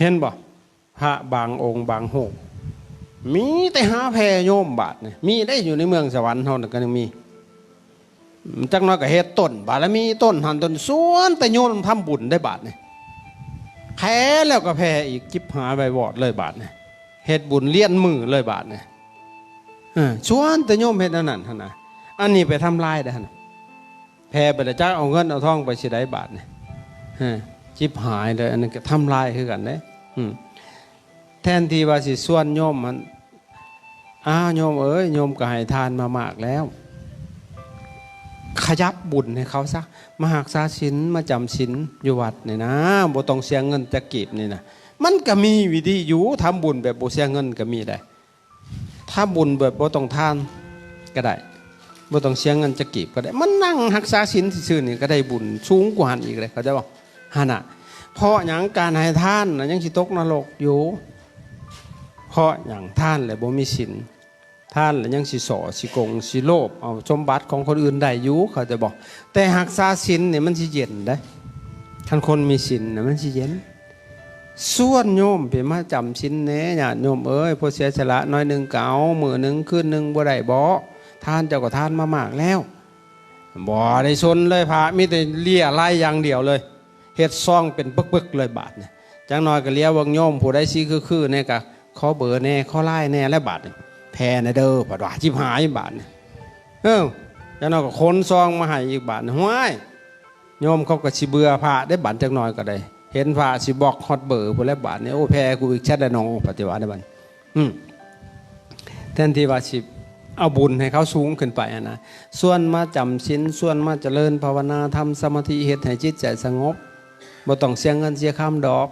ເຫັນບໍ່? ພະບາງອົງບາງຮູບ ມີແຕ່ຫາແຜ່ໂຍມບາດນີ້. ມີໄດ້ ຢູ່ໃນເມືອງສະຫວັນເຮົານັ້ນກໍຍັງມີ. ຈັກໜ້ອຍກໍເຮັດຕົ້ນບາລະມີ ຕົ້ນຫັ້ນຕົ້ນ ຊວນແຕ່ໂຍມທຳບຸນໄດ້ບາດນີ້. ແຜ່ແລ້ວກໍແຜ່ອີກ ຈິບຫາຍໄວວອດເລີຍບາດນີ້. ເຮັດບຸນລຽນມື້ເລີຍບາດນີ້. ເອີ ຊວນແຕ່ໂຍມເຮັດແນວນັ້ນຫັ້ນນະ. ອັນນີ້ໄປທຳລາຍໄດ້ຫັ້ນນະ. ແຜ່ໄປແລ້ວ ຈັກເອົາເງິນເອົາທອງໄປຊິໄດ້ບາດນີ້. ເອີ ຈິບຫາຍເລີຍ. ອັນນັ້ນກໍທຳລາຍຄືກັນເດ້. ອືມ ແທນທີ່ວ່າຊິຊວນໂຍມຫັ້ນ ອ້າວ ໂຍມເອີຍ ໂຍມກໍໃຫ້ທານມາມາກແລ້ວ ຂະຫຍັບບຸນໃຫ້ເຂົາຊະ. ມາຮັກສາສິນ ມາຈຳສິນຢູ່ວັດນີ້ນະ ບໍ່ຕ້ອງເສຍເງິນຈັກກີບນີ້ນະ. ມັນກໍມີວິທີຢູ່ ທຳບຸນແບບບໍ່ເສຍເງິນກໍມີໄດ໋. ທຳບຸນແບບບໍ່ຕ້ອງທານກໍໄດ້ ບໍ່ຕ້ອງເສຍເງິນຈັກກີບກໍໄດ້. ມານັ່ງຮັກສາສິນຊື່ໆນີ້ກໍໄດ້ບຸນສູງກວ່າຫັ້ນອີກເດ້ ເຂົ້າໃຈບໍ່? ຫັ້ນນະ. ເພາະຫຍັງ? ການໃຫ້ທານນະຍັງຊິຕົກນະລົກຢູ່. ເພາະຫຍັງ? ທານແລ້ວບໍ່ມີສິນ. ທານແລ້ວຍັງຊິສໍ້ ຊິໂກງ ຊິໂລບເອົາສົມບັດຂອງຄົນອື່ນໄດ້ຢູ່ ເຂົ້າໃຈບໍ່? ແຕ່ຮັກສາສິນນີ້ມັນຊິເຢັນເດ້. ຄັນຄົນມີສິນນະມັນຊິເຢັນ. ຊວນໂຍມໄປມາຈຳສິນແດ່ ຍາດໂຍມເອີຍ. ຜູ້ເສຍສະຫຼະໜ້ອຍໜຶ່ງກໍເອົາ ມື້ໜຶ່ງຄືນໜຶ່ງບໍ່ໄດ້ບໍ? ທານເຈົ້າກໍທານມາມາກແລ້ວ. ບໍ່ໄດ້ສົນເລີຍພະ ມີແຕ່ເລຍໄລຢ່າງດຽວເລີຍ. ເຮັດຊອງເປັນປຶກໆເລີຍບາດນີ້. ຈັກໜ້ອຍກໍຫຼຽວເບິ່ງໂຍມຜູ້ໃດຊິຄືໆແດ່ ກໍຂໍເບີແດ່ ຂໍລາຍແດ່ແລ້ວບາດນີ້. ແຜ່ແດ່ເດີ ບາດວ່າ ຈິບຫາຍບາດນີ້. ເອີ ຈັກໜ້ອຍກໍຂົນຊອງມາໃຫ້ອີກບາດນີ້. ຫ້ວຍ ໂຍມເຂົາກໍຊິເບື່ອພະເດ້ບາດ ຈັກໜ້ອຍກໍໄດ້ ເຫັນພະຊິບລັອກຮອດເບີພຸ້ນແຫຼະບາດນີ້. ໂອ້ ແຜ່ກູອີກແຊດແລ້ວໜໍ ປະຕິວັດໄດ້ບາດ. ອືມ ແທນທີ່ວ່າຊິເອົາບຸນໃຫ້ເຂົາສູງຂຶ້ນໄປຫັ້ນນະ ຊວນມາຈຳສິນ ຊວນມາຈະເລີນພາວະນາ ທຳສະມາທິ ເຮັດໃຫ້ຈິດໃຈສະຫງົບ ບໍ່ຕ້ອງເສຍເງິນເສຍຄຳດອກ.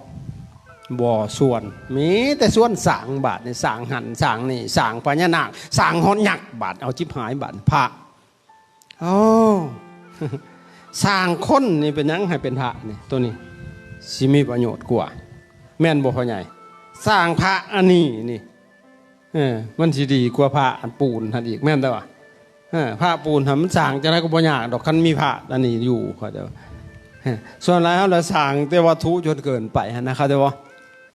ບໍ່ຊວນ ມີແຕ່ຊວນສ້າງບາດນີ້ ສ້າງຫັ້ນສ້າງນີ້ ສ້າງພະຍານາກ ສ້າງຮອດຍັກບາດ. ເອົາ ຈິບຫາຍບາດ ພະ ໂອ້ ສ້າງຄົນນີ້ເປັນຫຍັງໃຫ້ເປັນພະນີ້ ໂຕນີ້ຊິມີປະໂຫຍດກວ່າ ແມ່ນບໍ່ພໍ່ໃຫຍ່? ສ້າງພະອັນນີ້ນີ້ ເອີ ມັນຊິດີກວ່າພະອັນປູນຫັ້ນອີກ ແມ່ນແຕ່ວ່າ ເອີ ພະປູນຫັ້ນມັນສ້າງຈັ່ງໃດກໍບໍ່ຍາກດອກ ຄັນມີພະອັນນີ້ຢູ່ ເຂົ້າໃຈບໍ່? ເອີ ສ່ວນຫຼາຍເຮົາລະສ້າງແຕ່ວັດຖຸຈົນເກີນໄປຫັ້ນນະ ເຂົ້າໃຈບໍ່?